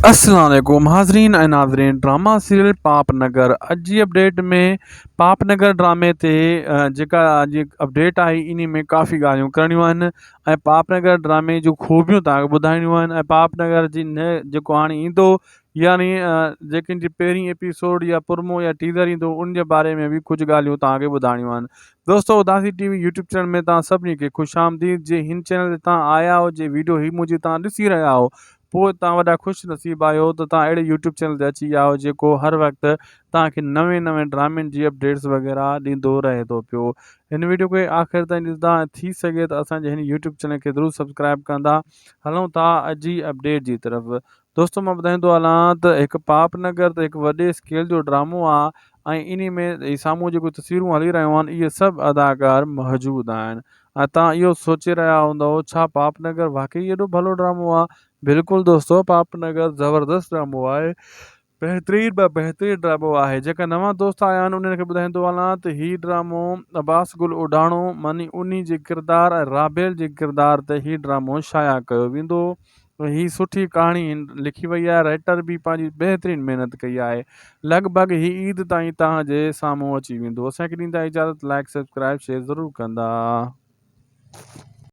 السلام عليڪم حاضرين ۽ ناظرين ڊراما سيريل پاپ نگر اڄ جي اپڊيٽ ۾ پاپ نگر ڊرامي تي جيڪا اڄ اپڊيٽ آئي انهي ۾ ڪافي ڳالهيون ڪرڻيون آهن ۽ پاپ نگر ڊرامي جون خوبيون تان کي ٻڌائڻيون آهن ۽ پاپ نگر جي نه جيڪو هاڻي ايندو يعني جيڪي جي پهرين ايپيسوڊ يا پرمو يا ٽيزر ايندو ان جي باري ۾ به ڪجهه ڳالهيون تان کي ٻڌائڻيون آهن دوستو اداسي ٽي وي يوٽيوب چينل ۾ تان سڀني کي خوش آمديد جي هن چينل تي تان آيا هو جي ويڊيو هي منهنجي تان ڏسي رهيا هو پوء توهان وڏا خوش نصيب آهيو ته توهان اهڙي يوٽيوب چينل تي اچي ويا آهيو جيڪو هر وقت توهان کي نوين نوين ڊرامن جي اپڊيٽس وغيره ڏيندو رهي ٿو پيو هن ويڊيو کي آخر تائين ڏسندا ۽ ٿي سگهي ته اسان جي هن يوٽيوب چينل کي ضرور سبسڪرائب ڪندا هلون ٿا اڄ جي اپڊيٽ جي طرف دوستو مان ٻڌائيندو هلان ته هڪ پاپ نگر ته هڪ وڏي اسڪيل جو ڊرامو آهي ۽ انهي ۾ هي سامهون جيڪو تصويرون هلي رهيون آهن اهي سڀ اداڪار موجود آهن ۽ توهان اهو سوچي رهيا هوندؤ ڇا پاپ نگر واقعي ايڏو ڀلو ڊرامو آ؟ بلڪل دوستو پاپ نگر زبردست ڊرامو آهي بهترين ۾ بهترين ڊرامو آهي جيڪا نوان دوست آيا آهن انهن کي ٻڌائيندو هلان ته هي ڊرامو عباس گل اوڍاڻو معني انهي جي ڪردار ۽ رابيل جي ڪردار تي هي ڊرامو شايع ڪيو ويندو هي سٺي ڪهاڻي لکي وئي آهي رائيٽر به پنهنجي بهترين محنت ڪئي آهي لڳ ڀڳ هي عيد تائين توهان جي سامهون اچي ويندو اسان کي ڏيندا اجازت لائڪ سبسڪرائب شيئر ضرور ڪندا.